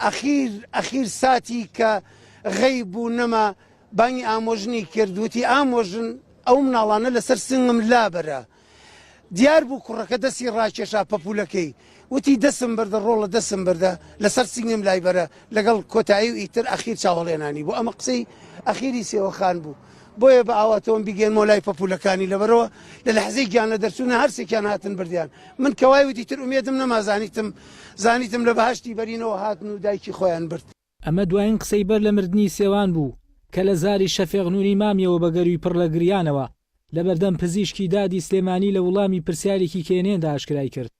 ئەخیر ئەخیر ساتی کە غەیب بوو نەما بانگی ئامۆژنی کرد وتی ئامۆژن ئەو مناڵانە لەسەر سنگم لابەرە دیار بوو کوڕەکە دەستی ڕاکێشا پەپولەکەی وتی دەسم بەردە ڕۆڵە دەسم بەردە لەسەر سنگم لایبەرە لەگەڵ کۆتایی و ئیتر ئەخیر چاوەڵێنانی بوو ئەمە قسەی ئەخیری سێوەخان بوو بۆیە بە ئاواتەوەم بیگەێنمەوە لای پەپولەکانی لەبەرەوە لە لەحزەی گیان لە دەرچوونە هەرسێکیان هاتن بردیان من کەوای وتی تر ئومێدم نەما زانیتم زانیتم لە بەهەشتی بەرینەوە هاتن و دایکی خۆیان برد. ئەمە دوایین قسەی بەر لە مردنی سێوان بوو کە لە زاری شەفیق نوری مامیەوە بە گەرووی پڕ لە گریانەوە لە بەردەم پزیشکی دادی سلێمانی لە وڵامی پرسیارێکی کێنێندا ئاشکرای کرد.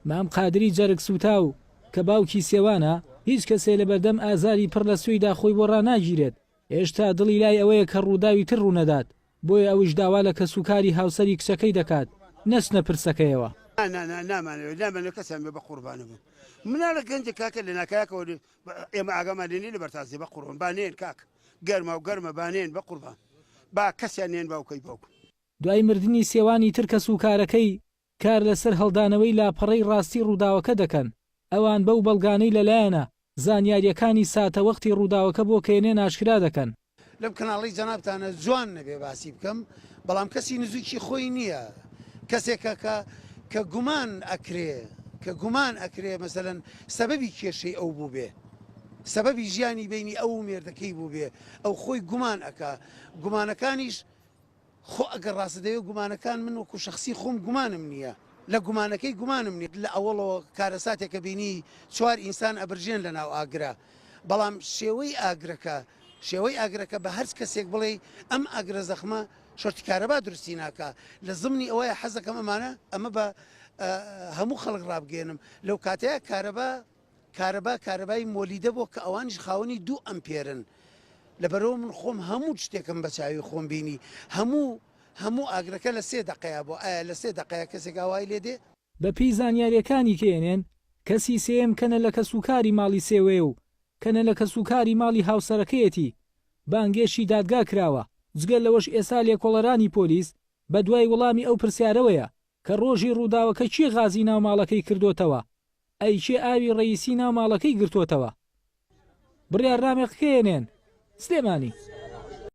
مام قادری جەرگ سووتاو کە باوکی سێوانە، هیچ کەسێ لە بەردەم ئازاری پڕ لە سوێیدا خۆی بۆ ڕاناگیرێت، هێشتا دڵی لای ئەوەیە کە ڕووداوی تر ڕوونەدات، بۆیە ئەویش داوا لە کەسوکاری هاوسەری کچەکەی دەکات نەچنە پرسەکەیەوە. نا نا نامانەوێت نامانەوێت کەسیان بێ بەقوربانە بن مناڵە گەنجە کاکە لە ناکایەکەوە ئێمە ئاگامان لێ نیە لەبەر تازیە بەقوربان با نێن کاک گەرما و گەرمە با نێن بەقوربان با کەسیان نێن باوکەی باوکم. دوای مردنی سێوانی تر کەسوکارەکەی کار لەسەر هەڵدانەوەی لاپەڕەی ڕاستی ڕووداوەکە دەکەن، ئەوان بەو بەڵگانەی لەلایانە زانیارییەکانی ساتەوەختی ڕووداوەکە بۆ کەیەنێن ئاشکرا دەکەن. لەم کەناڵەی جەنابتانە جوان نەبێ باسی بکەم بەڵام کەسی نزیکی خۆی نییە کەسێکە کە کە گومان ئەکرێ کە گومان ئەکرێ مەسەلەن سەبەبی کێشەی ئەو بووبێ سەبەبی ژیانی بینی ئەو و مێردەکەی بووبێ ئەو خۆی گومان ئەکا گومانەکانیش خۆ ئەگەر ڕاستت دەوێ گومانەکان من وەکو شەخسی خۆم گومانم نییە لە گومانەکەی گومانم نیە لە ئەوەڵەوە کارەساتێکە بینی چوار ئینسان ئەبرژێن لە ناو ئاگرا بەڵام شێوەی ئاگرەکە شێوەی ئاگرەکە بە هەرچ کەسێک بڵێی ئەم ئاگرە زەخمە شۆرتی کارەبا دروستی ناکا لە زمنی ئەوەیە حەزەکەم ئەمانە ئەمە بە هەموو خەڵک ڕابگەێنم لەو کاتەیە کارەبا کارەبا کارەبای مۆلیدە بۆ کە ئەوانیش خاوەنی دوو ئەمپێرن لەبەرئەوە من خۆم هەموو شتێکم بە چاوی خۆم بینی هەموو هەموو ئاگرەکە لە سێ دەقەیا بوو ئایا لە سێ دەقەیا کەسێک ئاوای لێ دێ؟ بە پێی زانیارییەکانی کەیەنێن، کەسی سێیەم کەنە لە کەسوکاری ماڵی سێوەیە و کەنە لە کەسوکاری ماڵی هاوسەرەکەیەتی بانگێشتی دادگا کراوە، جگە لەوەش ئێستا لێکۆڵەرانی پۆلیس بەدوای وەڵامی ئەو پرسیارەوەیە کە ڕۆژی ڕووداوەکە کێ غازی ناو ماڵەکەی کردۆتەوە؟ ئەی کێ ئاوی ڕەیسی ناو ماڵەکەی گرتۆتەوە؟ بڕیار رامێ قکەیەنێن. سلێمانی.